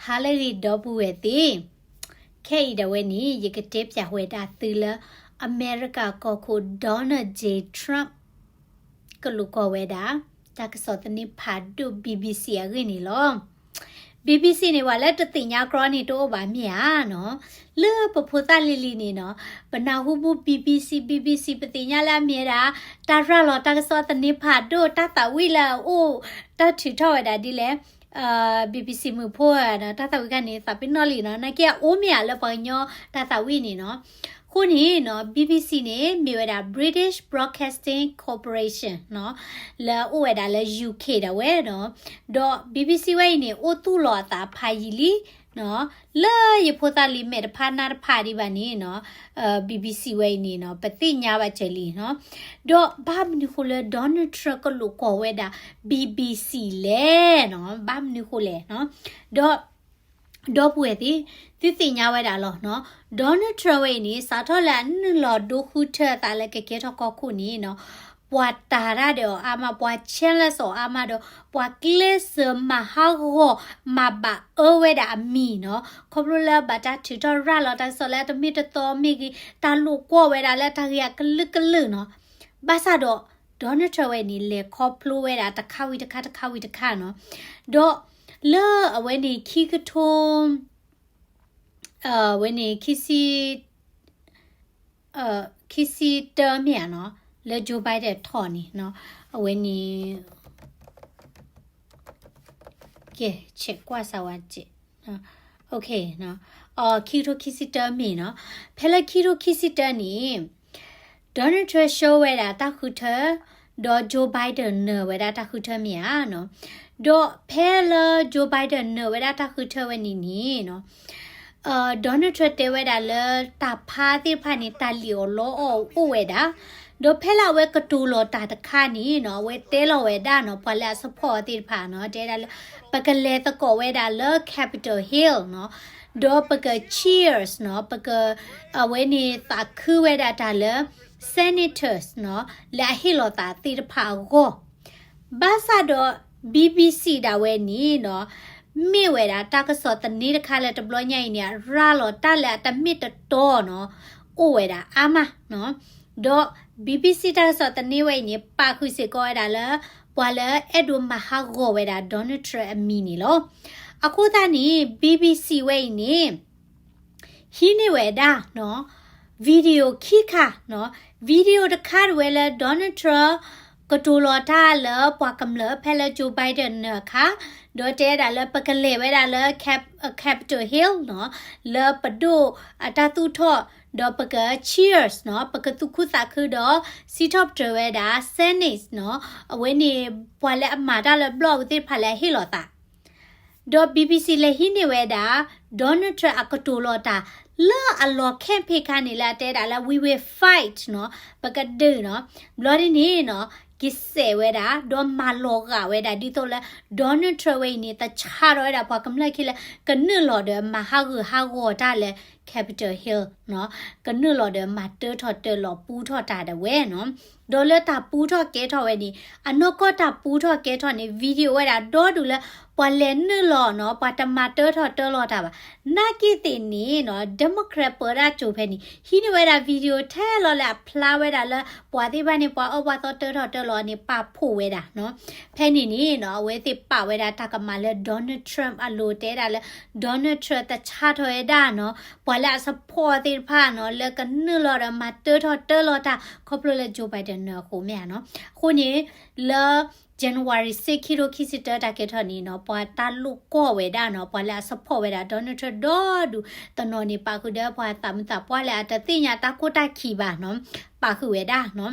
ဟါလၢအဂ့ၤ ဒီပုၢ်ဝဲၢ်သ့ၣ်, ခဲအံၤဒၣ်ဝဲန့ၣ် ယကတဲပၠးဝဲဒၣ်သုလၢ အမဲရကၤကီၢ်ခိၣ် Donald J Trump ကလူးကီၢ်ဝဲဒၣ် တၢ်ကစီၣ်သန့ဖးဒိၣ် BBC အဂ့ၢ်န့ၣ်လီၤ. BBC န့ၣ် ပှၤလၢတသ့ၣ်ညါကြီန့ၣ်တအိၣ်ဘၣ်မ့ၢ်ဧါနီၤ, လၢပဖိသၣ်လံၤလံၤန့ၣ်နီၤ, ပနၢ်ဟူဘူး BBC BBC ပသ့ၣ်ညါလၢအမ့ၢ်ဝဲဒၣ် တၢ်ရၤလီၤတၢ်ကစီၣ်သန့ဖးဒိၣ် တၢ်သးဝံၣ်လၢအအိၣ် တၢ်ထုးထီၣ်ဝဲဒၣ်ဒ်လဲၣ် BBC မုၣ်ဖိနီၤ, တၢ်သးဝံၣ်ခါန့ၣ် သးပ့ၤနီၣ်လံနီၤ, နာ်က့အအိၣ်မ့ၢ်ဧါလၢပှၤကညီတၢ်သးဝံၣ်န့ၣ်နီၤ. အဃိန့ၣ်နီၤ BBC န့ၣ် မ့ၢ်ဝဲဒၣ် British Broadcasting Corporation နီၤ, လၢအအိၣ်ဝဲဒၣ်လၢ UK ဒၣ်ဝဲနီၤ, ဒီး BBC ဝဲအံၤန့ၣ် အိၣ်သူၣ်လီၤအသးဖးယံာ်လံနီၤ, လၢယဖိသၣ်လံၤမဲာ်တဖၣ်နၢ်တဖၣ်ဒံးဘၣ်န့ၣ်နီၤ BBC ဝဲအံၤန့ၣ်နီၤ ပသ့ၣ်ညါဘၣ်စၢၤလံနီၤ. ဒီးဘၣ်မနုၤဃိလၢ Donald Trump ကလူးကီၢ်ဝဲဒၣ် BBC လဲၣ်နီၤ, ဘၣ်မနုၤဃိလဲၣ်နီၤ. ဒီး ဒီပုၢ်ဝဲၢ်သ့ၣ်, သုသ့ၣ်ညါဝဲဒၣ်လီၤနီၤ, Donald Trump ဝဲအံၤန့ၣ် စးထီၣ်လၢအနုာ်လီၤဒိဃုထၢအသးလၢကကဲထီၣ်ကီၢ်ခိၣ်န့ၣ်နီၤ, ပှၤတၤတၢ်ဒီးအါမး, ပှၤ challenge အီၤအါမးဒီး ပှၤကျဲးစၢးမၤဟးဂီၤ မၤဘၣ်အၢဝဲဒၣ်အမံၤနီၤ, ခီဖျိလၢဘၣ်တၢ်ထုးထီၣ်ရၤလီၤတၢ်ကစီၣ်လၢအတမ့ၢ်တတီမ့ၢ်ဂ့ၤ, တၢ်လူၤကွီၢ်ဝဲဒၣ်လၢတၢ်ဂ့ၢ်အကလုာ်ကလုာ်နီၤ. ဘၣ်ဆၣ်ဒီး Donald Trump ဝဲန့ၣ် လဲၤခီဖျိဝဲဒၣ်တခါဝံၤတခါ တခါဝံၤတခါနီၤ. ဒီးလၢအဝဲန့ၣ် ခံကထိ အဝဲန့ၣ် ခံဆံ ခံဆံတၢမ့ၢ်ဧါနီၤ, လၢ Joe Biden ထီၣ်န့ၣ်နီၤ, အဝဲန့ၣ် ကဲ ဆဲးကွၢ်စၢ်ဝဲကဲး, ခံကထိခံဆံတၢမ့ၢ်နီၤ, ဖဲလၢခံကထိခံဆံတၢန့ၣ် Donald Trump ဆှၢဝဲဒၣ်တၢ်ဃုထၢ, ဒီး Joe Biden နၢၤဝဲဒၣ်တၢ်ဃုထၢမ့ၢ်ဧါနီၤ. ဒီးဖဲလၢ Joe Biden နၢၤဝဲဒၣ်တၢ်ဃုထၢဝဲန့ၣ်န့ၣ်နီၤ, Donald Trump တဲဝဲဒၣ်လၢတၢ်ဖးသ့ၣ်တဖၣ်န့ၣ် တၢ်လံၣ်အီၣ်လီအီၣ်အိၣ်ဝဲဒၣ်, ဒီးဖဲလၢအဝဲကတိၤလီၤတၢ်တခါန့ၣ်နီၤ, အဝဲတဲလီၤဝဲဒၣ်နီၤ, ပှၤလၢအ support သ့ၣ်တဖၣ်နီၤ, တဲဒၣ်လၢ ပကလဲၤသကိးဝဲဒၣ်လၢ Capitol Hill နီၤ, ဒီးပက cheers နီၤ, ပက အဝဲန့ၣ်သးခုဝဲဒၣ်တၢ်လၢ senators နီၤ, လၢအဟ့ၣ်လီၤသးသ့ၣ်တဖၣ်အဂီၢ်. ဘၣ်ဆၣ်ဒီး BBC ဒၣ်ဝဲန့ၣ်နီၤ, မ့ၢ်ဝဲဒၣ်တၢ်ကစီၣ်သန့တခါလၢတဘျီညါအံၤန့ၣ် ရၤလီၤတၢ်လၢအတမ့ၢ်တတီနီၤ, အိၣ်ဝဲဒၣ်အါမးနီၤ. ဒီး BBC တၢ်ကစီၣ်သန့ဝဲအံၤန့ၣ် ပာ်ဃုာ်စ့ၢ်ကီးဝဲဒၣ်လၢ ပှၤလၢအဲၣ်ဒိးမၤဟးဂီၤဝဲဒၣ် Donald Trump အမံၤန့ၣ်လီၤ. အဃိသတးန့ၣ် BBC ဝဲအံၤန့ၣ် ဟံးန့ၢ်ဝဲဒၣ်နီၤ, video ခံခါနီၤ, video တခါဒၣ်ဝဲလၢ Donald Trump ကတိၤလီၤတၢ်လၢပှၤကမျၢၢ်ဖဲလၢ Joe Biden နၢၤအခါ, ဒီးတဲဒၣ်လၢပကလဲၤဝဲဒၣ်လၢ Cap- Capitol Hill နီၤ, လၢပဒိၣ်အတၢ်သူၣ်ထီၣ်, ဒီးပက cheers နီၤ, ပကသူၣ်ခုသးခုဒီး စံးထီၣ်ပတြၢၤဝဲဒၣ် Senate နီၤ, အဝဲန့ၣ် ပှၤလၢအမၤတၢ်လၢဘျီၣ်အဝဲသ့ၣ်တဖၣ်လၢအဟ့ၣ်လီၤသး ဒီး BBC လဲၤဟံးန့ၢ်ဝဲဒၣ် Donald Trump အကတိၤလီၤတၢ် လၢအလီၤ campaign ခါန့ၣ် လၢအတဲဒၣ်လၢ we will fight နီၤ, ပကဒုးနီၤ, ဘျီဒ်န့ၣ်နီၤ, က့ၤစဲးဝဲဒၣ် ဒီးမၤလီၤဂာ်ဝဲဒၣ် ဒ်သိးလၢ Donald Trump ဝဲအံၤန့ၣ် သဆၣ်ထီၣ်ဝဲဒၣ်ပှၤကမျၢၢ်ခံလၢ ကနုာ်လီၤဒီးမၤဟးဂူာ်ဟးဂီၤတၢ်လၢ Capitol Hill နီၤ, ကနုာ်လီၤဒီးမၤတၢထီၣ်တၢလီၤပူထီၣ်တၢ်ဒၣ်ဝဲနီၤ. ဒီးလၢတၢ်ပူထီၣ်ကဲထီၣ်ဝဲန့ၣ် အနီၢ်ကီၢ်တၢ်ပူထီၣ်ကဲထီၣ်န့ၣ် video ဝဲဒၣ်ဒီဒူၣ်လၢ ပှၤလဲၤနုာ်လီၤနီၤ, ပှၤတမၤတၢထီၣ်တၢလီၤတၢ်ဘၣ်. နာ်က့သ့ၣ်န့ၣ်နီၤ, Democrat ပၢတၢ်ကၠိၤဖဲန့ၣ် ဟံးန့ၢ်ဝဲဒၣ် video ထဲလီၤလၢအဖျါဝဲဒၣ်လၢ ပှၤသ့ၣ်တဖၣ်န့ၣ် ပှၤအၢပှၤသီတၢထီၣ်တၢလီၤန့ၣ် ပာ်ဖှိၣ်ဝဲဒၣ်နီၤ. ဖဲန့ၣ်န့ၣ်နီၤ, အဝဲသ့ၣ်ပာ်ဝဲဒၣ်တၢ်ကမၣ်လၢ Donald Trump အလိၤတဲဒၣ်လၢ Donald Trump သဆၣ်ထီၣ်ဝဲဒၣ်နီၤ, ပှၤလၢအ support သ့ၣ်တဖၣ်နီၤ, လၢကနုာ်လီၤဒီးမၤတၢထီၣ်တၢလီၤတၢ် ခီဖျိလၢ Joe Biden နၢၤအဃိမ့ၢ်ဧါနီၤ. အဃိန့ၣ် လၢ January စ့ ခံထိခံဆံတၢ တၢ်ကဲထီၣ်န့ၣ်နီၤ, ပှၤတၢ်လိာ်ကွီၢ်ဝဲဒၣ်နီၤ, ပှၤလၢအ support ဝဲဒၣ် Donald Trump ဒီဒူၣ်, တနီၤန့ၣ် ပာ်ဃုာ်ဒီးပှၤသးမုာ်သးပှၢ်လၢအတသ့ၣ်ညါ တၢ်ကိၢ်တၢ်ခံးဘၣ်နီၤ, ပာ်ဃုာ်ဝဲဒၣ်နီၤ.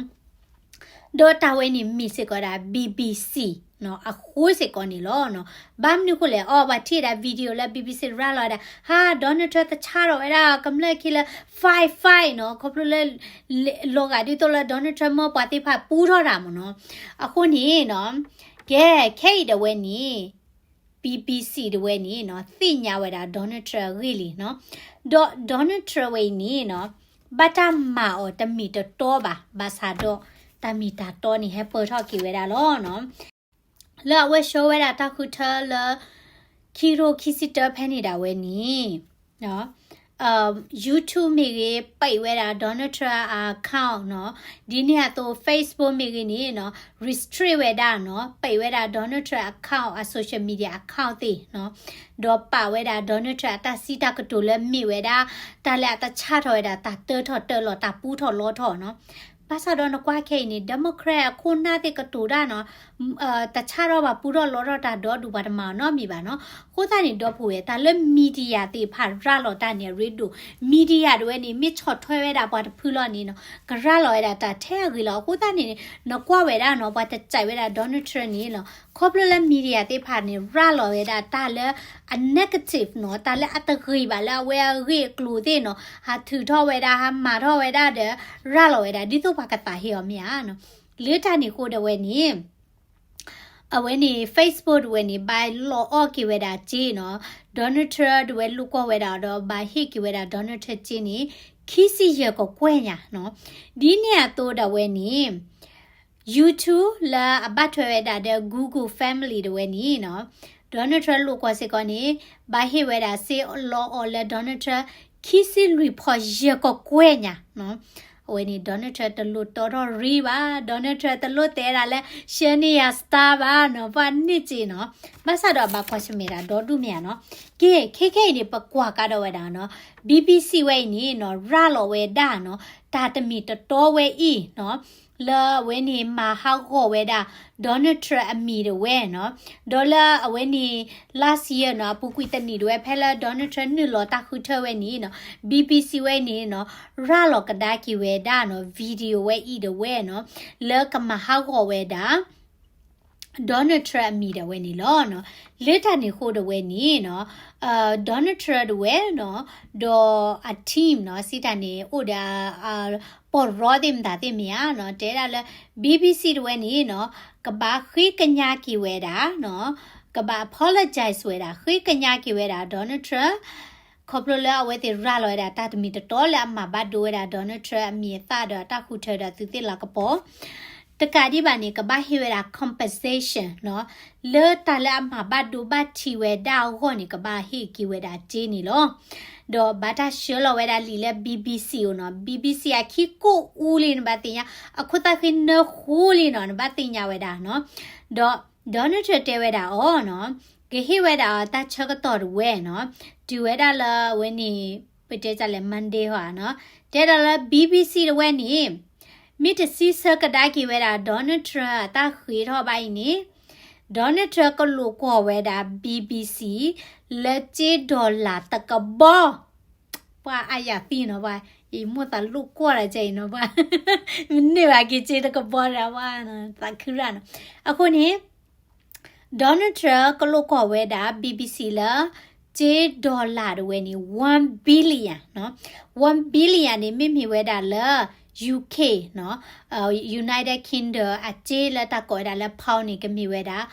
ဒီးတၢ်ဝဲန့ၣ်မ့ၢ်စ့ၢ်ကီးဒၣ် BBC နီၤ, အဃိစ့ၢ်ကီးန့ၣ်လီၤနီၤ. ဘၣ်မနုၤဃိလဲၣ်, အီ ပှၤထံၣ်ဝဲဒၣ် video လၢ BBC ရၤလီၤဝဲဒၣ်, ဟါ Donald Trump သဆၣ်ထီၣ်ဝဲဒၣ် ကမျၢၢ်ခံလၢ fight fight နီၤ, ခီဖျိလၢ လီၤဂာ်ဒ်သိးလၢ Donald Trump မၢပှၤသ့ၣ်တဖၣ်ပူထီၣ်တၢ်မ့ၢ်နီၤ. အဃိန့ၣ်နီၤ, ကဲ ခဲအံၤဒၣ်ဝဲန့ၣ် BBC ဒၣ်ဝဲန့ၣ်နီၤ, သ့ၣ်ညါဝဲဒၣ် Donald Trump အဂ့ၢ်လံနီၤ. ဒီး Donald Trump ဝဲအံၤန့ၣ်နီၤ, ဘၣ်တၢ်မၤအီၤတမ့ၢ်တတီဘၣ်, ဘၣ်ဆၣ်ဒီး တၢ်မ့ၢ်တၢ်တီန့ၣ် ဟဲပၢၢ်ထီၣ်က့ၤဝဲဒၣ်လီၤနီၤ. လၢအဝဲဆှၢဝဲဒၣ်တၢ်ဃုထၢလၢ ခံကထိခံဆံတၢ ဖဲန့ၣ်ဒၣ်ဝဲန့ၣ် YouTube မ့ၢ်ဂ့ၤ ပိတ်ဝဲဒၣ် Donald Trump account နီၤ. ဒ်န့ၣ်အသိး Facebook မ့ၢ်ဂ့ၤန့ၣ်နီၤ restrict ဝဲဒၣ်နီၤ, ပိတ်ဝဲဒၣ် Donald Trump account အ social media account သ့ၣ်နီၤ. ဒီးပာ်ဝဲဒၣ် Donald Trump အတၢ်စံးတၢ်ကတိၤလၢမ့ၢ်ဝဲဒၣ် တၢ်လၢအတဆၣ်ထီၣ်ဝဲဒၣ် တၢ်တၢထီၣ်တၢလီၤ တၢ်ပူထီၣ်လီထီၣ်နီၤ. ဘၣ်ဆၣ်ဒီးနကွၢ်ခဲအံၤန့ၣ် Democrat အခိၣ်နၢ်သ့ၣ်ကတိၤတၢ်နီၤ တဆၣ်ထီၣ်ဘၣ် ပူထီၣ်လီထီၣ်တၢ်ဒီဒူၣ် ပှၤတမၤအီၤနီတမံၤဘၣ်နီၤ. အဃိသတးန့ၣ် ဒီပုၢ်ဝဲၢ် တၢ်လၢ media သ့ၣ်တဖၣ်ရၤလီၤတၢ်န့ၣ် အရ့ဒိၣ်. Media တဝဲန့ၣ် မ့ၢ်ဆီၣ်ထွဲဝဲဒၣ်ပှၤတဖုလီၤန့ၣ်နီၤ ကရၤလီၤဝဲဒၣ်တၢ်ထဲအဂ့ၤလီၤ. အဃိသတးန့ၣ် နကွၢ်ဝဲဒၣ်နီၤ ပှၤတစဲးဝဲဒၣ် Donald Trump န့ၣ်နီၤ ခီဖျိလၢ media သ့ၣ်တဖၣ်န့ၣ် ရၤလီၤဝဲဒၣ်တၢ်လၢအ negative နီၤ, တၢ်လၢအတဂ့ၤဘၣ်လၢအဝဲအဂ့ၢ်အကျိၤသ့ၣ်နီၤ, ဟးထုးထီၣ်ဝဲဒၣ် ဟးမၤထီၣ်ဝဲဒၣ်ဒီး ရၤလီၤဝဲဒၣ် ဒ်သိးပှၤကသးဟ့အီၤမ့ၢ်ဧါနီၤ. လၢတၢ်န့ၣ်အဃိဒီးဝဲန့ၣ် အဝဲန့ၣ် Facebook တဝဲန့ၣ် ဘၣ်လီၤအီၣ်က့ၤဝဲဒၣ်စ့နီၤ, Donald Trump တဝဲလိာ်ကွီၢ်ဝဲဒၣ်ဒီး ဘၣ်ဟ့ၣ်က့ၤဝဲဒၣ် Donald Trump စ့န့ၣ် ခံဆံယဲၢ်ကကွဲၢ်ညါနီၤ. ဒ်န့ၣ်အသိးဒီးဝဲန့ၣ် YouTube လၢအဘၣ်ထွဲဝဲဒၣ်ဒီး Google Family တဝဲန့ၣ်နီၤ, Donald Trump လိာ်ကွီၢ်စ့ၢ်ကီးန့ၣ် ဘၣ်ဟ့ၣ်ဝဲဒၣ်စ့လီၤအီၣ်လၢ Donald Trump ခံဆံလွံၢ်ဖီယဲၢ်ကကွဲၢ်ညါနီၤ. အဝဲန့ၣ် Donald Trump တလိၣ်တီထီၣ်ရံဘၣ်, Donald Trump တလိၣ်တဲဒၣ်လၢ ရှဲန့ၢ်ယၤ star ဘၣ်နီၤ, ပှၤန့ၢ်စ့နီၤ. ဘၣ်ဆၣ်ဒီးဘၣ်ကွၢ်ဆၢၣ်မဲာ်ဒၣ်ဒီဒူၣ်မ့ၢ်ဧါနီၤ. ကဲ ခဲခဲအံၤန့ၣ် ပကွၢ်ကဒီးဝဲဒၣ်နီၤ, BBC ဝဲအံၤန့ၣ်နီၤ ရၤလီၤဝဲဒၣ်နီၤ တၢ်တမ့ၢ်တတီဝဲအံၤနီၤ လၢအဝဲန့ၣ်မၤဟးဂီၤဝဲဒၣ် Donald Trump အမံၤတဝဲနီၤ. ဒီးလၢအဝဲန့ၣ် last year နီၤ အပူၤကွံာ်တနံၣ်တဝဲ ဖဲလၢ Donald Trump နုာ်လီၤတၢ်ဃုထၢဝဲန့ၣ်နီၤ BBC ဝဲန့ၣ်နီၤ ရၤလီၤကဒါက့ၤဝဲဒၣ်နီၤ video ဝဲအံၤတဝဲနီၤ လၢကမၤဟးဂီၤဝဲဒၣ် Donald Trump အမံၤဒၣ်ဝဲန့ၣ်လီၤ. လၢတၢ်န့ၣ်အဃိဒီးဝဲန့ၣ်နီၤ Donald Trump တဝဲနီၤ ဒီးအ team နီၤ စံးတၢ်န့ၣ် အိၣ်ဒီး ပီၢ်ရီသ့ၣ်မတၤသ့ၣ်မ့ၢ်ဧါနီၤ တဲဒၣ်လၢ BBC တဝဲန့ၣ်နီၤ ကဘၣ်ဃ့ကညးက့ၤဝဲဒၣ်နီၤ ကဘၣ် apologize ဝဲဒၣ် ဃ့ကညးက့ၤဝဲဒၣ် Donald Trump ခီဖျိလၢအဝဲသ့ၣ်ရၤလီၤဝဲဒၣ်တၢ်တမံၤတတီလၢအမၤဘၣ်ဒိဝဲဒၣ် Donald Trump အမံၤအသၣ်ဒီးအတၢ်ဃုထၢဒီးသုးသ့ၣ်လၤကပီၤ တကးဒံးဘၣ်န့ၣ် ကဘၣ်ဟ့ၣ်ဝဲဒၣ် compensation နီၤ လၢတၢ်လၢအမၤဘၣ်ဒိဘၣ်ထံးဝဲဒၣ်အဂီၢ်န့ၣ် ကဘၣ်ဟ့ၣ်က့ၤဝဲဒၣ်စ့န့ၣ်လီၤ. ဒီးဘၣ်တၢ်ဆှၢလီၤဝဲဒၣ်လံာ်လၢ BBC အိၣ်နီၤ BBC အခံကိးအူလံ နဘၣ်သ့ၣ်ညါ အခိၣ်သၣ်ဃ့နၢဃိလံနီၤ နဘၣ်သ့ၣ်ညါဝဲဒၣ်နီၤ. ဒီး Donald Trump တဲဝဲဒၣ်အီၤနီၤ ကဟ့ၣ်ဝဲဒၣ်အီၤတၢ်ဆၢကတီၢ်တဝဲနီၤ တုၤဝဲဒၣ်လၢအဝဲန့ၣ် ပတဲတၢ်လဲၣ် Monday ဟီနီၤ တဲဒၣ်လၢ BBC တဝဲန့ၣ် မ့ၢ်တစံးဆၢကဒါက့ၤဝဲဒၣ် Donald Trump အတၢ်ဃ့ထီၣ်ဘၣ်အံၤန့ၣ် Donald Trump ကလိာ်ကွီၢ်ဝဲဒၣ် BBC လၢစ့ dollar တကဘီ ပှၤအါယၤသံနီၤ ပှၤ ယမိၢ်သးလိာ်ကွီၢ်ဒၣ်ကဲအံၤနီၤ ပှၤ မ့ၢ်န့ၢ်ဘၣ်က့ၤစ့တကဘီဒၣ် ပှၤ သးခုရၣ်နီၤ. အဃိန့ၣ် Donald Trump ကလိာ်ကွီၢ်ဝဲဒၣ် BBC လၢ စ့ dollar တဝဲန့ၣ် one billion နီၤ one billion န့ၣ် မ့မ့ၢ်ဝဲဒၣ်လၢ UK နီၤ United Kingdom အစ့လၢတၢ်ကိးဝဲဒၣ်လၢ pound န့ၣ် ကမ့ၢ်ဝဲဒၣ်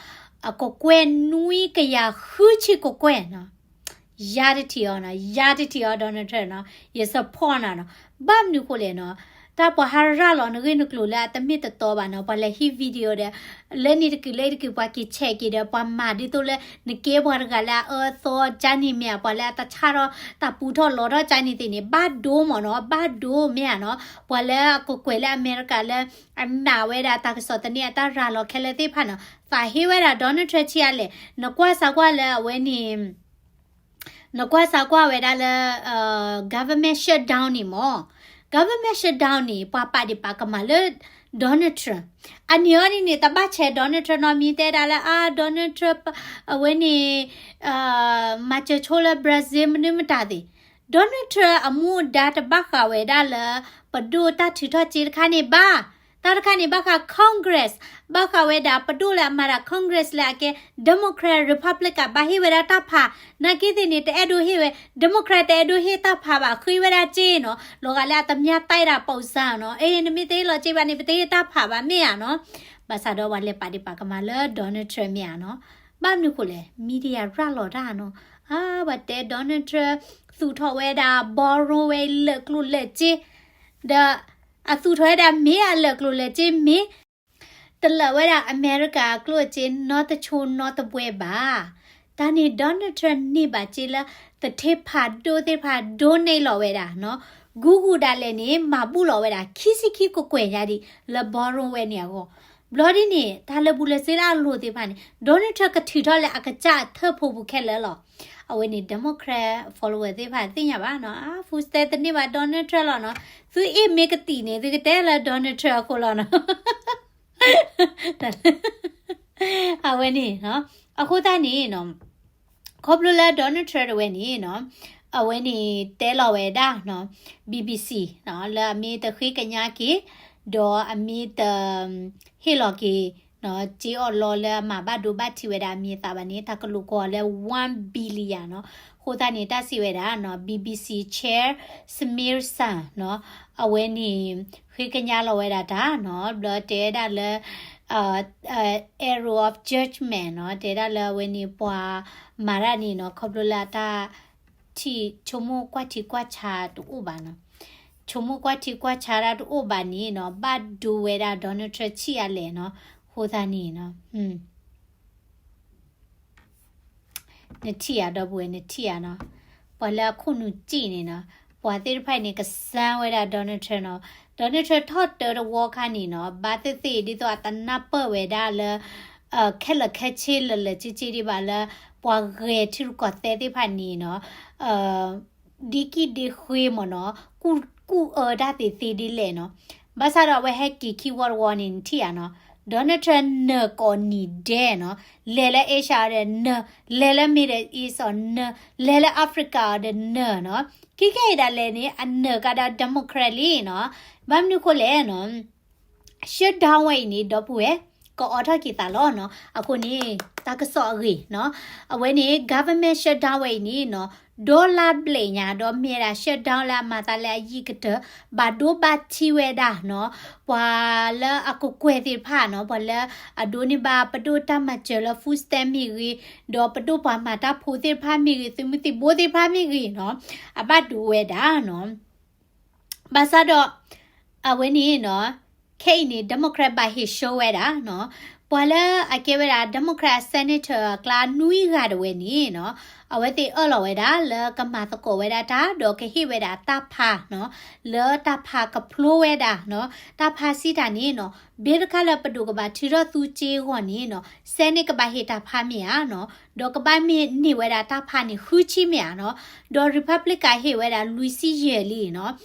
အကကွဲၢ်နွံကယၤဃုဆံကကွဲၢ်နီၤ ယါတထံၣ်အီၤနီၤ ယါတထံၣ်အီၤ Donald Trump နီၤ ယ support နၤနီၤ. ဘၣ်မနုၤဃိလဲၣ်နီၤ တၢ်ပှၤဟးရၤလီၤနဂ့ၢ်နကျိၤလၢအတမ့ၢ်တတီဘၣ်နီၤ ပှၤလဲၤဟံး video ဒီး လၢန့ၣ်တကုာ်လၢတကုာ် ပှၤက့ၤ check က့ၤဒီး ပှၤမၤဒ်သိးလၢ နကဲပှၤတဂၤလၢအအၢအသီကါန့ၣ်မ့ၢ်ဧါ ပှၤလၢအတဆၣ်ထီၣ် တၢ်ပူထီၣ်လီၤထီၣ်ကါန့ၣ်သ့ၣ်န့ၣ် ဘၣ်ဒိမ့ၢ်နီၤ ဘၣ်ဒိမ့ၢ်ဧါနီၤ ပှၤလၢအကကွဲၢ်လၢအမဲရကၤလၢ အနာ်ဝဲဒၣ်တၢ်ကစီၣ်သန့အတၢ်ရၤလီၤခဲလၢာ်သ့ၣ်တဖၣ်နီၤ သးဟ့ဝဲဒၣ် Donald Trump ဆံးအါလဲၣ် နကွၢ်စၢ်ကွၢ်လၢအဝဲန့ၣ် နကွၢ်စၢ်ကွၢ်ဝဲဒၣ်လၢ government shutdown န့ၣ်မ့ၢ် government shutdown န့ၣ် ပှၤပာ်ဒံးပာ်ကမၣ်လၢ Donald Trump အန့ၣ်အီၤဒ်န့ၣ် တဘၣ်ဆဲး Donald Trump နီတမံၤ တဲဒၣ်လၢအါ Donald Trump အဝဲန့ၣ် မၤစၢၤဆိလၢ Brazil မနုၤမတၤသ့ၣ် Donald Trump အမူအဒါတဘၣ်ဃးဝဲဒၣ်လၢ ပဒိၣ်တၢ်ထုးထီၣ်စ့တခါန့ၣ်ဘၣ် တၢ်တခါန့ၣ် ဘၣ်ဃး Congress ဘၣ်ဃးဝဲဒၣ် ပဒိၣ်လၢအမၤတၢ် Congress လၢအကဲ Democrat Republican ဘၣ်ဟ့ၣ်ဝဲဒၣ်တၢ်ဖး နာ်က့သ့ၣ်န့ၣ် တအဲၣ်ဒိးဟ့ၣ်ဝဲ Democrat တအဲၣ်ဒိးဟ့ၣ်တၢ်ဖးဘၣ် ဃ့ဝဲဒၣ်စ့နီၤ လီၤဂာ်လၢအတမၠါတၢ်ဒၣ်ပိာ်စၢ်နီၤ အ့ နမ့ၢ်တဟ့ၣ်လီၤစ့ဘၣ်န့ၣ် ပတဟ့ၣ်တၢ်ဖးဘၣ်မ့ၢ်ဧါနီၤ ဘၣ်ဆၣ်ဒီးပှၤလဲၤပာ်ဒံးပာ်ကမၣ်လၢ Donald Trump မ့ၢ်ဧါနီၤ ဘၣ်မနုၤဃိလဲၣ် media ရၤလီၤတၢ်နီၤ အါ ပှၤတဲ Donald Trump သူၣ်ထီၣ်ဝဲဒၣ် borrow ဝဲလၢာ်ကျိၣ်လၢာ်စ့ ဒီး အသူၣ်ထီၣ်ဝဲဒၣ်မ့ၢ်အလၢာ်ကျိၣ်လၢာ်စ့မ့ၢ် တလၢာ်ဝဲဒၣ်အမဲရကၤအကျိၣ်အစ့နီတဆိနီတပှဲၤဘၣ်. တၢ်န့ၣ် Donald Trump န့ၢ်ဘၣ်စ့လၢ သထ့ဖးဒိၣ်သ့ၣ်တဖၣ် ဒိၣ်န့ၢ်လီၤဝဲဒၣ်နီၤ, ဂူဂူဒၣ်လဲာ်န့ၣ် မၤဘူၣ်လီၤဝဲဒၣ် ခံဆံခံကွဲၢ်ကွဲၢ်ညါဒံး လၢ ballroom ဝဲန့ၣ်အဂီၢ်. ဘျီဒ်န့ၣ် တၢ်လၢာ်ဘူၣ်လၢာ်စ့လၢအလိၤသ့ၣ်တဖၣ်န့ၣ် Donald Trump ကထုးထီၣ်လၢအကစၢ်အထၢၣ်ဖိပူၤခဲလၢာ်လီၤ. အဝဲန့ၣ် Democrat follower သ့ၣ်တဖၣ်သ့ၣ်ညါဘၣ်နီၤ, အ food stamp တန့ၢ်ဘၣ် Donald Trump လီၤနီၤ, သုအ့ၣ်မ့ၢ်ကသံၣ်န့ၣ် သုကတဲလၢ Donald Trump အဃိလီၤနီၤ. အဝဲန့ၣ်နီၤ, အဃိသတးန့ၣ်နီၤ, ခီဖျိလၢ Donald Trump တဝဲန့ၣ်နီၤ, အဝဲန့ၣ်တဲလီၤဝဲဒၣ်နီၤ, BBC နီၤ, လၢအမ့ၢ်တဃ့ကညးက့ၤ, ဒီးအမ့ၢ်တ ဟ့ၣ်လီၤက့ၤနီၤ, စ့အီၣ်လီလၢအမၤဘၣ်ဒိဘၣ်ထံးဝဲဒၣ်အမံၤအသးဘၣ်န့ၣ် တၢ်ကလူးကီၢ်လၢ one billion နီၤ. အဃိသတးန့ၣ် တၢ်စံးဝဲဒၣ်နီၤ, BBC chair Smearson နီၤ, အဝဲန့ၣ် ဃ့ကညးလီၤဝဲဒၣ်တၢ်နီၤ, ဘျီတဲဝဲဒၣ်လၢ arrow of judgment နီၤ, တဲဝဲဒၣ်လၢအဝဲန့ၣ် ပှၤမၤတၢ်န့ၣ်နီၤ, ခီဖျိလၢအတၢ်ထံၣ် ဆိကမိၣ်ကွၢ်ထံကွၢ်ဆးတအိၣ်ဘၣ်နီၤ, ဆိကမိၣ်ကွၢ်ထံကွၢ်ဆးတၢ်တအိၣ်ဘၣ်န့ၣ်နီၤ, ဘၣ်ဒိဝဲဒၣ် Donald Trump ဆံးအါလဲၣ်နီၤ. အဃိသတးန့ၣ်နီၤ, နထံၣ်ဧါ ဒီပုၢ်ဝဲၢ် နထံၣ်ဧါနီၤ, ပှၤလၢအခိၣ်နူာ်စံၣ်န့ၣ်နီၤ, ပှၤသ့ၣ်တဖၣ်အံၤန့ၣ် ကစၢ်ဝဲဒၣ် Donald Trump နီၤ. Donald Trump ထီၣ်တၢတဝီခါန့ၣ်နီၤ, ဘၣ်သ့ၣ်သ့ၣ်ဒ်သိးအတနၢ်ပၢၢ်ဝဲဒၣ်လၢ ခဲလၢာ်ခဲဆ့လၢာ်လၢာ်ဆ့ဆ့ဒံးဘၣ်လၢ ပှၤဂဲၤထံရူၢ်ကီၢ်သဲးသ့ၣ်တဖၣ်န့ၣ်နီၤ, ဒ့ကံၣ်ဒ့ဃ့မ့ၢ်နီၤ, ကူၣ်အၢတၢ်သ့သ့ဒ်လဲၣ်နီၤ. ဘၣ်ဆၣ်ဒီးအဝဲဟဲက့ၤခံဝီတဝီန့ၣ် နထံၣ်ဧါနီၤ, Donald Trump နၢၤကိးနံၤဒဲးနီၤ, လဲၤလၢ Asia အီၤဒီးနၢၤ, လဲၤလၢ Middle East အီၤနၢၤ, လဲၤလၢ Africa အီၤဒီးနၢၤနီၤ. ခဲကနံၣ်အံၤဒၣ်လဲာ်န့ၣ် အနၢၤကဒီး Democrat လံနီၤ. ဘၣ်မနုၤအဃိလဲၣ်နီၤ, shutdown ဝဲအံၤန့ၣ် ဒီပုၢ်ဝဲၢ် ကအိးထီၣ်က့ၤသးလီၤနီၤ. အဃိန့ၣ် တၢ်ကစီၣ်အဂ့ၢ်နီၤ, အဝဲန့ၣ် government shutdown ဝဲအံၤန့ၣ်နီၤ, ဒီလါဘျဲၣ်ညါဒီးမ့ၢ်ဝဲဒၣ် shutdown လၢအမၤသးလၢအယံာ်ကတၢၢ် ဘၣ်ဒိဘၣ်ထံးဝဲဒၣ်နီၤ, ပှၤလၢအကကွဲၢ်သ့ၣ်တဖၣ်နီၤ, ပှၤလၢအဒိးန့ၢ်ဘၣ်ပဒိၣ်တၢ်မၤစၢၤလၢ food stamp မ့ၢ်ဂ့ၤ, ဒီးပဒိၣ်ပှၤမၤတၢ်ဖိသ့ၣ်တဖၣ်မ့ၢ်ဂ့ၤ, သုးမုၢ်သံၣ်ဘိသ့ၣ်တဖၣ်မ့ၢ်ဂ့ၤနီၤ, အဘၣ်ဒိဝဲဒၣ်နီၤ. ဘၣ်ဆၣ်ဒီး အဝဲန့ၣ်နီၤ, ခဲအံၤန့ၣ် Democrat ဘၣ်ဟ့ၣ်ဆှၢဝဲဒၣ်နီၤ, ပှၤလၢအကဲဝဲဒၣ် Democrat Senator အကျါနွံဂၤတဝဲန့ၣ်နီၤ, အဝဲသ့ၣ်အၢၣ်လီၤဝဲဒၣ်လၢကမၤသကိးဝဲဒၣ်တၢ် ဒီးကဟ့ၣ်ဝဲဒၣ်တၢ်ဖးနီၤ, လၢတၢ်ဖးကဖျိဝဲဒၣ်နီၤ, တၢ်ဖးစံးတၢ်န့ၣ်နီၤ, ဘၣ်တခါလၢပဒိၣ်ကဘၣ်ထုးထီၣ်သူစ့အဂီၢ်န့ၣ်နီၤ, Senate ကဘၣ်ဟ့ၣ်တၢ်ဖးမ့ၢ်ဧါနီၤ, ဒီးကဘၣ်မ့ၢ်န့ၢ်ဝဲဒၣ်တၢ်ဖးန့ၣ် ဃုဆံမ့ၢ်ဧါနီၤ, ဒီး Republican ဟ့ၣ်ဝဲဒၣ်လွံၢ်ဆံယဲၢ်လံနီၤ.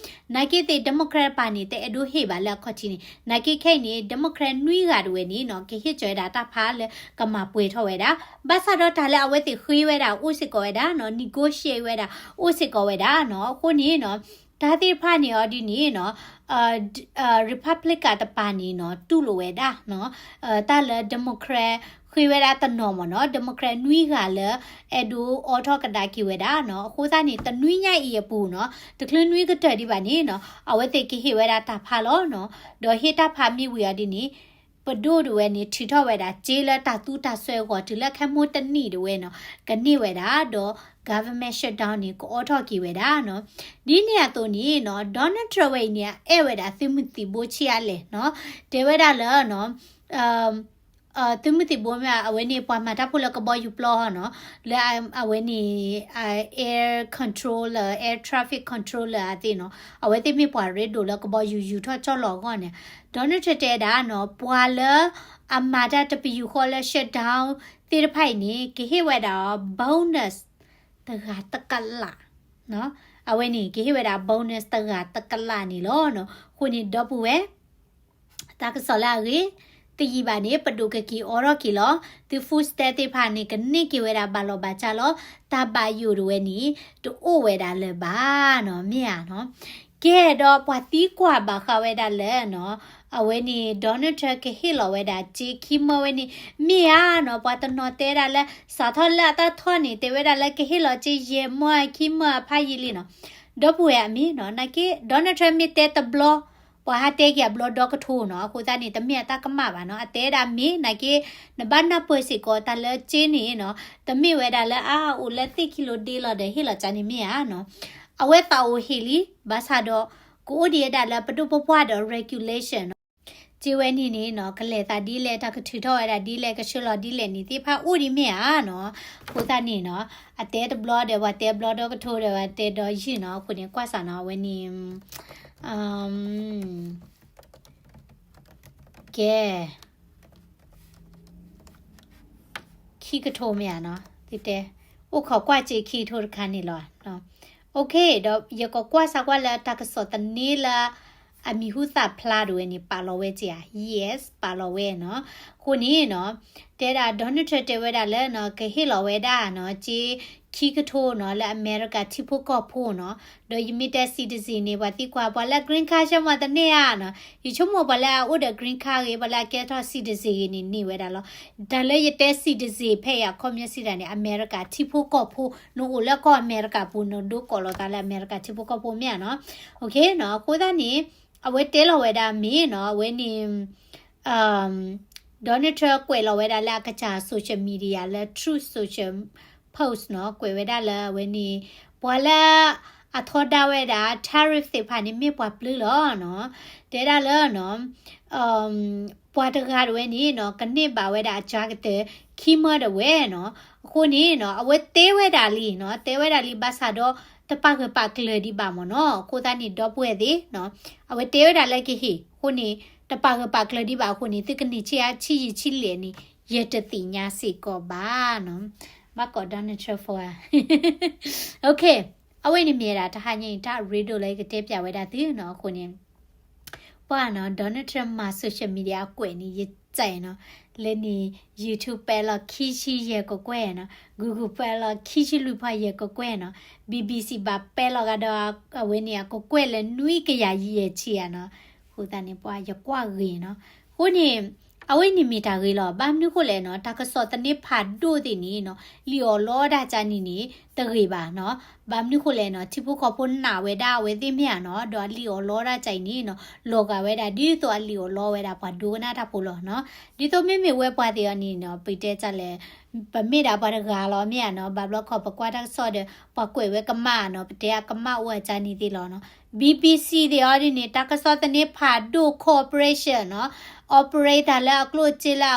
နာ်က့သ့ၣ် Democrat တပၤန့ၣ် တအဲၣ်ဒိးဟ့ၣ်ဘၣ်လၢအခီၣ်ထံးန့ၣ်, နာ်က့ခဲအံၤန့ၣ် Democrat နွံဂၤတဝဲန့ၣ်နီၤ, ကဟ့ၣ်ကၠီဝဲဒၣ်တၢ်ဖးလၢကမၤပှဲၤထီၣ်ဝဲဒၣ်, ဘၣ်ဆၣ်ဒီးတၢ်လၢအဝဲသ့ၣ်ဃ့ဝဲဒၣ်အိၣ်စ့ၢ်ကီးဝဲဒၣ်နီၤ, negotiate ဝဲဒၣ်အိၣ်စ့ၢ်ကီးဝဲဒၣ်နီၤ. အဃိန့ၣ်နီၤ, တၢ်သ့ၣ်တဖၣ်န့ၣ်အီၤဒ်န့ၣ်နီၤ, Republican တပၤန့ၣ်နီၤ တူၢ်လိာ်ဝဲဒၣ်နီၤ, တၢ်လၢ Democrat ဃ့ဝဲဒၣ်တနီၤမ့ၢ်နီၤ, Democrat နွံဂၤလၢ အဲၣ်ဒိးအိးထီၣ်ကဒါက့ၤဝဲဒၣ်နီၤ. အဃိသတးန့ၣ် တနွံညါအံၤအပူၤနီၤ, တချုးနွံကတၢၢ်ဒံးဘၣ်န့ၣ်နီၤ, အဝဲသ့ၣ်ကဟ့ၣ်ဝဲဒၣ်တၢ်ဖးလီၤနီၤ. ဒီးဟ့ၣ်တၢ်ဖးမ့ၢ်ဝံၤအီၤဒ်န့ၣ်, ပဒိၣ်တဝဲန့ၣ် ထုးထီၣ်ဝဲဒၣ်စ့လၢတၢ်သူတၢ်စွဲအဂီၢ် တုၤလၢခဲမိၢ်တနံၣ်တဝဲနီၤ ကန့ၢ်ဝဲဒၣ်, ဒီး government shutdown န့ၣ် ကအိးထီၣ်က့ၤဝဲဒၣ်နီၤ. ဒ်န့ၣ်အသိးန့ၣ်နီၤ, Donald Trump ဝဲအံၤန့ၣ် အအဲၣ်ဝဲဒၣ်သုးမုၢ်သံၣ်ဘိဆံးအါလဲၣ်နီၤ, တဲဝဲဒၣ်လၢနီၤ, သုးမုၢ်သံၣ်ဘိမ့ၢ် အဝဲန့ၣ် ပှၤမၤတၢ်ဖိလၢကဘီယူၤပျီနီၤ, လၢအဝဲန့ၣ် air controller, air traffic controller အသ့ၣ်နီၤ, အဝဲသ့ၣ်မ့ၢ်ပှၤရ့ဒိၣ်လၢကဘီယူၤယူၤထီၣ်ကၠီၣ်လီၤအဂီၢ်န့ၣ်, Donald Trump တဲဒၣ်နီၤ, ပှၤလၢအမၤတၢ်တပယူာ်ဃီလၢ shutdown သ့ၣ်တဖၣ်အံၤန့ၣ် ကဟ့ၣ်ဝဲဒၣ်အီၤ bonus တဂၤတကလး, အဝဲန့ၣ် ကဟ့ၣ်ဝဲဒၣ် bonus တဂၤတကလးန့ၣ်လီၤ. အဃိန့ၣ် ဒီပုၢ်ဝဲၢ် တၢ်ကစီၣ်လၢအဂ့ၤ, တယံာ်ဘၣ်န့ၣ် ပဒိၣ်ကက့ၤအိးထီၣ်က့ၤလီၤ. သု food stamp သ့ၣ်တဖၣ်န့ၣ် ကန့ၢ်က့ၤဝဲဒၣ်ဘၣ်လီၤဘၣ်ဆၣ်လီၤ. တၢ်ဘၣ်ယိၣ်တဝဲန့ၣ် တအိၣ်ဝဲဒၣ်လၢၤဘၣ်နီၤ, မ့ၢ်ဧါနီၤ. ကဲဒီးပှၤသံကွၢ်ဘၣ်ဃးဝဲဒၣ်လၢနီၤ, အဝဲန့ၣ် Donald Trump ကဟ့ၣ်လီၤဝဲဒၣ်စ့ခံမၢဝဲန့ၣ် မ့ၢ်ဧါနီၤ. ပှၤတနီၤတဲဒၣ်လၢ စးထီၣ်လၢအတၢ်ထီၣ်န့ၣ် တဲဝဲဒၣ်လၢကဟ့ၣ်လီၤစ့ယဲၢ်မၢခံမၢအဖးယံာ်လံနီၤ. ဒီပုၢ်ဝဲၢ်အမ့ၢ်နီၤ, နာ်က့ Donald Trump မ့ၢ်တဲတဘျီ ပှၤဟးတဲက့ၤအဘျီဒီကထိနီၤ. အဃိသတးန့ၣ် တမ့ၢ်အတၢ်ကမၣ်ဘၣ်နီၤ. အတဲဒၣ်မ့ၢ်နာ်က့ နဘၣ်နၢ်ပၢၢ်စ့ၢ်ကီးတၢ်လၢစ့န့ၣ်နီၤ, တမ့ၢ်ဝဲဒၣ်လၢအအိၣ်လၢသ့ၣ်ခံလိၤဒ့လီၤဒီးဟ့ၣ်လီၤကန့ၣ်မ့ၢ်ဧါနီၤ. အဝဲသးအိၣ်ဟ့ၣ်လံ, ဘၣ်ဆၣ်ဒီး ကအိၣ်ဒံးဝဲဒၣ်လၢပဒိၣ်ပပှၢ်ဒီး regulation နီၤ. စ့ဝဲန့ၣ်န့ၣ်နီၤ ကလဲၤသးဒ်လဲၣ် တၢ်ကထုးထီၣ်ဝဲဒၣ်ဒ်လဲၣ် ကဆှၢလီၤဒ်လဲၣ်န့ၣ် သ့ၣ်တဖၣ်အိၣ်ဒံးမ့ၢ်ဧါနီၤ. အဃိသတးန့ၣ်နီၤ အတဲတဘျီဒီး ပှၤတဲဘျီဒီကထိဒီး ပှၤတဲဒီယုၢ်နီၤ. အဃိန့ၣ် ကွၢ်စးနီၤ အဝဲန့ၣ် ကဲ ခံကထိမ့ၢ်ဧါနီၤ သုတဲ အိၣ်ခိးကွၢ်စ့ခံကထိတခါန့ၣ်လီၤ. OK ဒီးယကကွၢ်စၢ်ကွၢ်လၢတၢ်ကစီၣ်သန့လၢ အမံၤဟူသၣ်ဖျါဒိၣ်ဝဲန့ၣ် ပာ်လီၤဝဲက့ၤဧါ. Yes ပာ်လီၤဝဲနီၤ. အဃိန့ၣ်နီၤ တဲဒၣ် Donald Trump တဲဝဲဒၣ်လၢနီၤ ကဟ့ၣ်လီၤဝဲဒၣ်နီၤ စ့ခံကထိနီၤ လၢအမဲရကၤထံဖိကီၢ်ဖိနီၤ. ဒီးယမ့ၢ်တဲ citizen န့ၣ် ပှၤသံကွၢ် ပှၤလၢ green card ဆၢမီၤတန့ၢ်ဧါနီၤ. ယဆိကမိၣ်ပှၤလၢအအိၣ်ဒီး green card ဂ့ၤ ပှၤလၢအကဲထီၣ် citizen ဂ့ၤန့ၣ် န့ၢ်ဝဲဒၣ်လီၤ. တၢ်လၢယတဲ citizen ဖဲအံၤအခီပညီစံးတၢ်န့ၣ် အမဲရကၤထံဖိကီၢ်ဖိ နအိၣ်လၢကီၢ်အမဲရကၤပူၤ နဒိကီးလီၤသးလၢအမဲရကၤထံဖိကီၢ်ဖိမ့ၢ်ဧါနီၤ. OK နီၤ အဃိသတးန့ၣ် အဝဲတဲလီၤဝဲဒၣ်မ့ၢ်နီၤ အဝဲန့ၣ် Donald Trump ကွဲးလီၤဝဲဒၣ်လၢအကစၢ် social media လၢ Truth Social Post နီၤ ကွဲးဝဲဒၣ်လၢအဝဲန့ၣ် ပှၤလၢ အထီဒါဝဲဒၣ် tariff သ့ၣ်တဖၣ်န့ၣ် မ့ၢ်ပှၤပျုၢ်လီၤနီၤ. တဲဒၣ်လၢနီၤ ပှၤတဂၤဒၣ်ဝဲန့ၣ်နီၤ ကန့ၢ်ဘၣ်ဝဲဒၣ်အစှၤကတၢၢ်ခံမၢတဝဲနီၤ. အဃိန့ၣ်နီၤ အဝဲတဲဝဲဒၣ်လံနီၤ တဲဝဲဒၣ်လံဘၣ်ဆၣ်ဒီး တပာ်ဂၢၢ်ပာ်ကျၢၤဒံးဘၣ်မ့ၢ်နီၤ. အဃိသတးန့ၣ် ဒီပုၢ်ဝဲၢ်သ့ၣ်နီၤ အဝဲတဲဝဲဒၣ်လၢကဟ့ၣ် အဃိန့ၣ် တပာ်ဂၢၢ်ပာ်ကျၢၤဒံးဘၣ်အဃိန့ၣ် သုကန့ၢ်ဆံးအါဆံးယံာ်ဆံးလဲၣ်န့ၣ် ယတသ့ၣ်ညါစ့ၢ်ကီးဘၣ်နီၤ. ဘၣ်ကိး Donald Trump ဖိဧါ OK အဝဲန့ၣ်မ့ၢ်ဒၣ်တဟါညါအံၤ တၢ်ရ့ဒိၣ်လၢယကတဲပျးဝဲဒၣ်သုနီၤ. အဃိန့ၣ် ပှၤနီၤ Donald Trump မၤ social media အကွဲးန့ၣ် ယစဲးနီၤ လၢန့ၣ် YouTube ပဲလီၤခံဆံယဲၢ်ကကွဲၢ်နီၤ Google ပဲလီၤခံဆံလွံၢ်ဖီယဲၢ်ကကွဲၢ်နီၤ BBC ဘၣ်ပဲလီၤဂာ်ဒီး အဝဲန့ၣ်အကကွဲၢ်လၢနွံကယၤယဲၢ်ဆံဧါနီၤ. အဃိသတးန့ၣ် ပှၤယကွၢ်ဂ့ၤနီၤ. အဃိန့ၣ် အဝဲန့ၣ်မ့ၢ်တၢ်ဂ့ၤလီၤ. ဘၣ်မနုၤဃိလဲၣ်နီၤ တၢ်ကစီၣ်သန့ဖးဒိၣ်သ့ၣ်န့ၣ်နီၤ လံၣ်အီၣ်လီတၢ်ကၢ်န့ၣ်န့ၣ် တဂ့ၤဘၣ်နီၤ. ဘၣ်မနုၤဃိလဲၣ်နီၤ ထံဖိကီၢ်ဖိနာ်ဝဲဒၣ်အဝဲသ့ၣ်မ့ၢ်ဧါနီၤ ဒီးအလံၣ်အီၣ်လီတၢ်ကၢ်အံၤန့ၣ်နီၤ လီၤဂာ်ဝဲဒၣ်ဒ်သိးအလံၣ်အီၣ်လီဝဲဒၣ်ပှၤဒိကနၣ်တၢ်ဖိလီၤနီၤ. ဒ်သိးမ့မ့ၢ်ဝဲပှၤသ့ၣ်အီၤန့ၣ်နီၤ ပတဲတၢ်လဲၣ် ပမ့ၢ်ဒၣ်ပှၤတဂၤလီၤမ့ၢ်ဧါနီၤ ဘၣ်ဘျီခီပကွၢ်တၢ်ကစီၣ်ဒီး ပှၤကွဲးဝဲကမၣ်နီၤ ပတဲအကမၣ်အိၣ်အကၢ်န့ၣ်သ့ၣ်လီၤနီၤ. BBC သ့ၣ်အီၤဒ်န့ၣ် တၢ်ကစီၣ်သန့ဖးဒိၣ် corporation နီၤ operator လၢအကျိၣ်စ့လၢ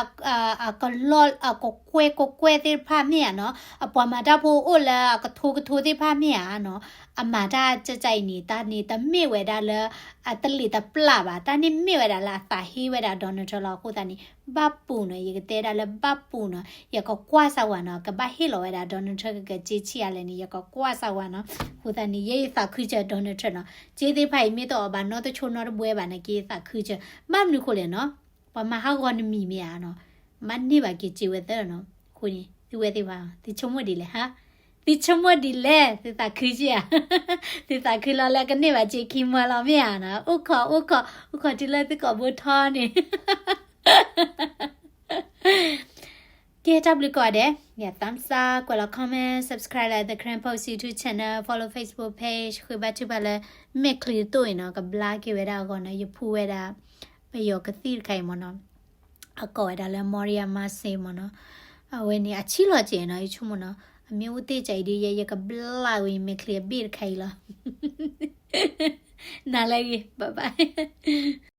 အကလီၢ် အကကွဲၢ်ကကွဲၢ်သ့ၣ်တဖၣ်မ့ၢ်ဧါနီၤ အပှၤမၤတၢ်ဖိအိၣ်လၢအကထိကထိသ့ၣ်တဖၣ်မ့ၢ်ဧါနီၤ အမၤတၢ်ကၢ်ကၢ်အံၤန့ၣ် တၢ်န့ၣ်တမ့ၢ်ဝဲဒၣ်လၢ အတလ့ၣ်တပျၢ်ဘၣ် တၢ်န့ၣ်မ့ၢ်ဝဲဒၣ်လၢအသးဟ့ဝဲဒၣ် Donald Trump လီၤ. အဃိသတးန့ၣ် ဘၣ်ပူၤနီၤ ယကတဲဒၣ်လၢဘၣ်ပူၤနီၤ ယကကွၢ်စၢ်ဝဲနီၤ ကဘၣ်ဟ့ၣ်လီၤဝဲဒၣ် Donald Trump ကကၠ့ဆံးအါလဲၣ်န့ၣ် ယကကွၢ်စၢ်ဝဲနီၤ. အဃိသတးန့ၣ် ယဲယသးခုစၢၤ Donald Trump နီၤ စ့သ့ၣ်တဖၣ်အံၤမ့ၢ်တအီၣ်ဘၣ်နီတဆိနီတဘှဲဘၣ်န့ၣ် က့ယသးခုစၢၤ ဘၣ်မနုၤဃိလဲၣ်နီၤ ပှၤမၤဟးဂီၤနမံၤမ့ၢ်ဧါနီၤ မၤန့ၢ်ဘၣ်က့ၤစ့ဝဲသၢနီၤ. အဃိန့ၣ် သုဝဲသ့ၣ်တဖၣ် သုဆိကမိၣ်ဒ်လဲၣ်ဟါ သုဆိကမိၣ်ဒ်လဲၣ် သုသးခုစ့ၢ်ဧါ သုသးခုလီၤလၢကန့ၢ်ဘၣ်စ့ခံမၢလီၤမ့ၢ်ဧါနီၤ အိၣ်ခိး အိၣ်ခိး အိၣ်ခိးတုၤလၢသုကိာ်ဘိထီန့ၣ် ကဲ တၢ်ဘျုးကိးဂၤဒဲး ယ thumbs up ကွဲးလီၤ comment subscribe လၢ The Karen Post YouTube channel follow Facebook page ဃ့ဘါထုကဖၣ်လၢ မဲာ်ချံတိၣ်အံၤနီၤ ကဘျါက့ၤဝဲဒၣ်အဂီၢ်နီၤ ယဖူဝဲဒၣ် ပယီၤကသံၣ်တခါအံၤမ့ၢ်နီၤ အကိးဝဲဒၣ်လၢ Maria Masay မ့ၢ်နီၤ အဝဲန့ၣ် အဆံးလီၤစဲးနီၤ ယဆိကမိၣ်နီၤ အမ့ၢ်အိၣ်တ့ၢ်ကၠးအံၤဒီး ယဲယကဘျါဝဲယမဲာ်ချံအဘ့ၣ်တခါအံၤလီၤ နၤလၢအဂ့ၤ bye bye